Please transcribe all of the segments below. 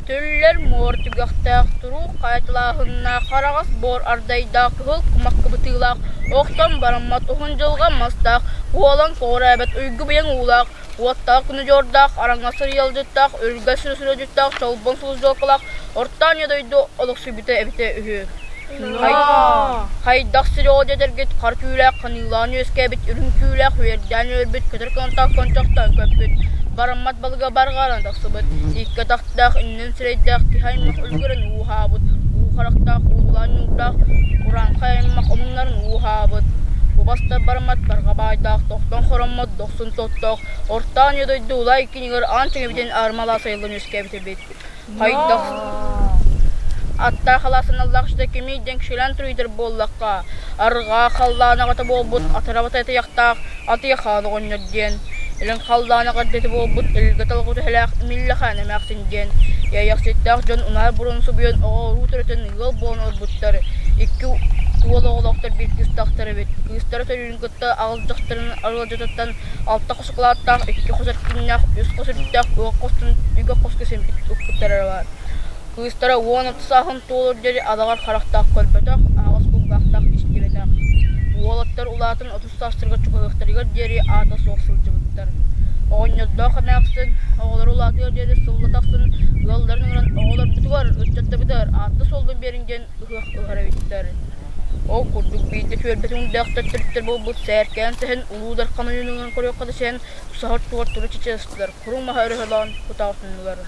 Түллэр муор түгэхтээх, туруук хайатылааһыннаах, хараҕас буор ардайдаах, кыһыл кумах кыбытыылаах, охтон бараммат уһун дьылҕа мастаах, уолан көҕүрээбэт уйгу-быйаҥ уулаах, уоттаах күнү дьуордаах, араҥас сырыйалдьыттаах, үргэ сүрүдьүттээх, чолбон сулус дьуолкалаах Орто Анньа дойду олохсуйбута эбитэ үһү. Хайдах сири ол дьэдэргит хар түүлээх ханыылаан үөскээбит, үрүҥ түүлээх үөрдээн үөрбүт, көтөр кынаттаах кончохтоон көппүт, бараммат балыга барҕаран тахсыбыт, икки атахтаах, иннин сирэйдээх киһи аймах үлгэрин ууһаабыт, уу харахтаах, уулаан ньуурдаах, урааҥхай аймах омуннарын ууһаабыт, убастар бараммат барҕа баайдаах, тохтон хороммот дохсун тоттоох, Орто Анньа дойду улай кинигэр аан чэҥэбитин аармалаа сайыллан үөскээбит эбит. Хайдах аттаах алаасаналлаах сыта кимий диэн кишилээн туруйдар буоллахха, арҕаа халлаан аҕата буолбут атырабата атыйахтаах Атыйахаан оҕонньор диэн, илин халлаан эҕэрдэтэ буолбут Илгэ талҕы түһэлээх Миллэхаан эмээхсин диэн, иэйэхситтээх дьон унаар бурун субуйан оҕо-уруу төрөтөн ыал буолан олорбуттар. Икки уол оҕолоохтор биир кыыстаахтар эбит. Кыыстара төрүүрүн кытта аҕыс дьахтарын арыалдьытыттан алта хос акылааттаах, икки хос эркиннээх, үс хос үрдээх, үгэ хостон үгэ хоско симпит укпуттара баар. Кыыстара 16 сааһын туолуор диэри адаҕар харахтаах көрбөтөх, аһаҕас кулгаахтаах истибэтэх. Уолаттар улаатан 30 саастарыгар чугаһыахтарыгар диэри аата суох сылдьыбыттар. Оҕонньордоох эмээхсин оҕолоро улаатыар диэри сыллата ахсын ыалларын ыҥыран оҕолорбутугар, ыччаттарбытыгар аатта-суоллун биэриҥ диэн ыһыах ыһар эбиттэр. Ол курдук биирдэ түөлбэтин ундаахтар төрүттэр буолбут Сээркээн Сэһэн Улуу Дархан ойуунугар көрүөххэ да сэһэн саһар тугар тура чычырастылар, куруҥ маһы өрөһөлөөн кутаҕытыннылар.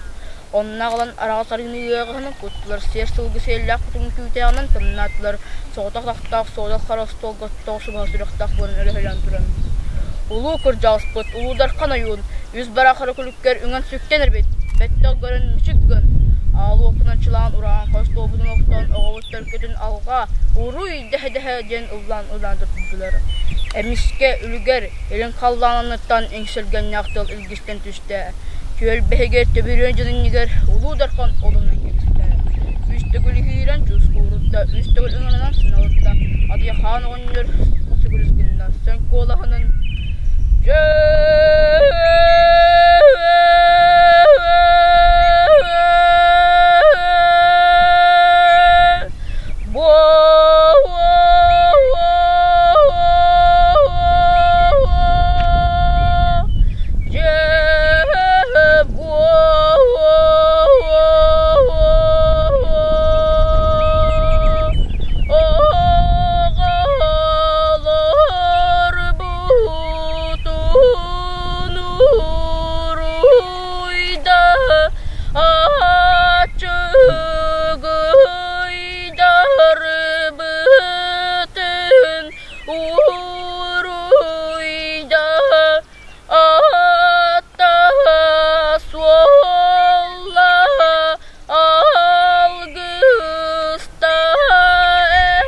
Онно аҕалан араҕас арыыны ыаҕаһынан куттулар, сиэр сылгы сиэллээх кутуҥ түүтээҕинэн тымнаатылар, соҕотох атахтаах суодал хара остуолга оттоох субаһа сүрэхтээх буолан өрөһөлөөн туран. Улуу кырдьаҕаспыт, Улуу Дархан ойуун, үс бараахара күлүккэр үҥэн-сүктэн эрбит, бэттэх көрөн мүчүк гын, аал уоппунан чылаан ураан хос туобутун охтон оҕобут төлкөтүн алҕаа, уруй дэһэ-дэһэ диэн ыллаан-ыллаан турдулар. Эмискэ үлүгэр илин халлаан анныттан иҥсэлгэннээх тыал илгистэн түстэ. Түөлбэһигэр төбүрүөн дьон иннигэр Улуу Дархан олунан кэбистэ. Үс төгүл иһиирэн чускуурутта, үс төгүл ыҥыранан сыналытта. Атыйахаан оҕонньор сүгүрүс гынна, сөҥ куолаһынан Дьэ Аччыгыйдарбытын уруйда ата суолла алгыста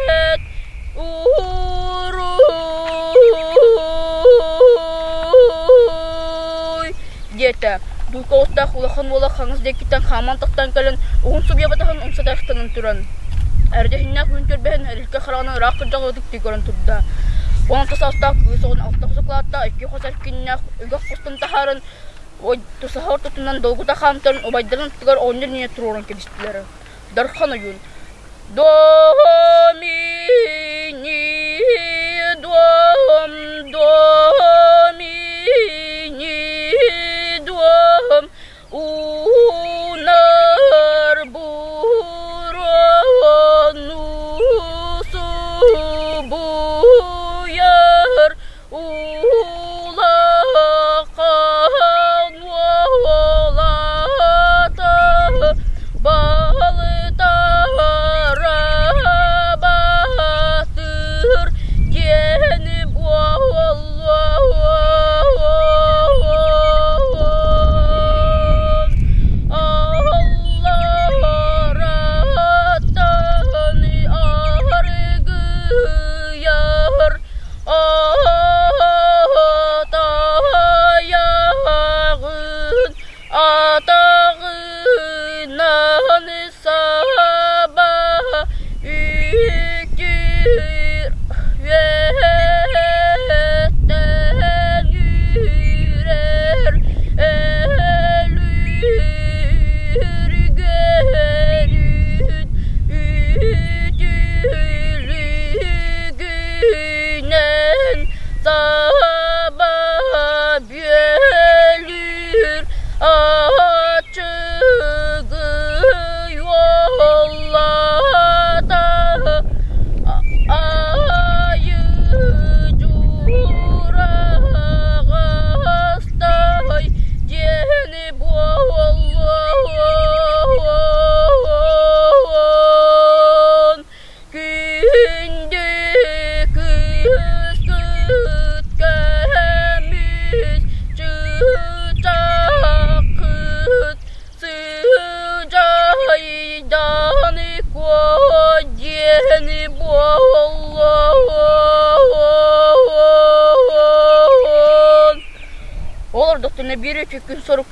эт уруй диэтэ. Дуука оттоох улахан уола хаҥас диэкиттэн хааман тахтан кэлэн, уһун субуйабатаһын умса тахтанан туран, эрдэһиннээх күн түрбэһин эрилкэ хараҕынан ыраах кырдьаҕы ытыктыы көрөн турда. 16 саастаах кыыс оҕону алта хос укулааттаах, икки хос эркиннээх үгэх хостон таһааран, тусаһа ортотунан долгута хаамтаран убайдарын аттыгар оҕонньор иннинэ туруоран кэбистилэр. Дархан ойуун Домини дом домини дом унар бурону субуйар Улахан уолата балтара баатыр диэн буолла.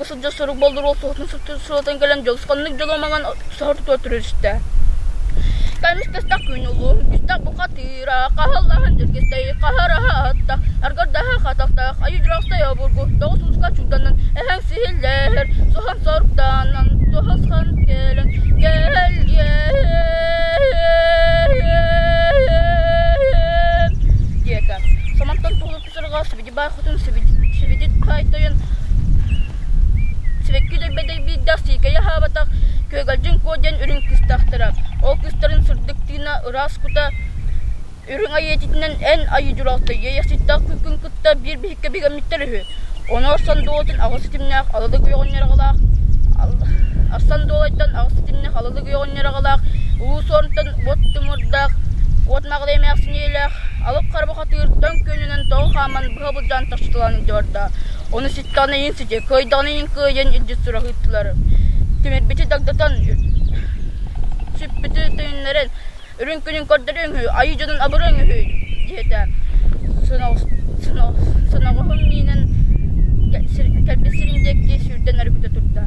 сылдьар сорук боллур уол суһутун сылатан кэлэн дьолусханнык дьолуомаҥан соһор тутуа түрүстэ. Кэмискэстэх күн улуу, күстэх бухатыыра, хаһаллаһан дьиргистэй, хаһараһа аттах, аргардаһа хатахтаах, айы дьурахстай обургу, тоҕус ууска чугданан, эһэҥ сиһиллэһэр, суһан соруктанан, туһасхан кэлэн, кэлиэм диэтэ. Самантан туһулуппут сырҕа сибидибай хотун сибидит баай тойон сибэкки дөйбөдөй биирдээх сиикэйи аһаабатах Күөгэлдьин Куо диэн үрүҥ кыыстаахтара. Ол кыыстарын сырдык тыына, ыраас кута үрүҥ айыытытынан эн айыы дьуралта иэйэхситтээх күкүн кытта биир биһиккэ бигэммиттэр үһү. Ону Арсан Дуолатын аҕыс ситимнээх алалык уйаҕынньараҕалаах Арсан Дуолайтан аҕыс ситимнээх алалык уйаҕынньараҕалаах Улуу Суорунтан уот тымырдаах уот маҕалай эмээхсин ийэлээх алып хара бухатыыр тоҥ күөнүнэн тоҕо хааман быһа былдьаан тахсыталаан илдьэ барда. Ону ситтэҕинэ иин ситиэ, кыайдаҕына иин кыайан илдьит сурах ыыттылар. Тимирбити дагдатан, сүппүтү төнүннэрэн, үрүҥ күнүн көрдөрүөҥ үһү, айыы дьонун абырыаҥ үһү диэтэ. Соноҕоһун миинэн кэлбит сирин диэки сүүрдэн өрүкүтэ турда.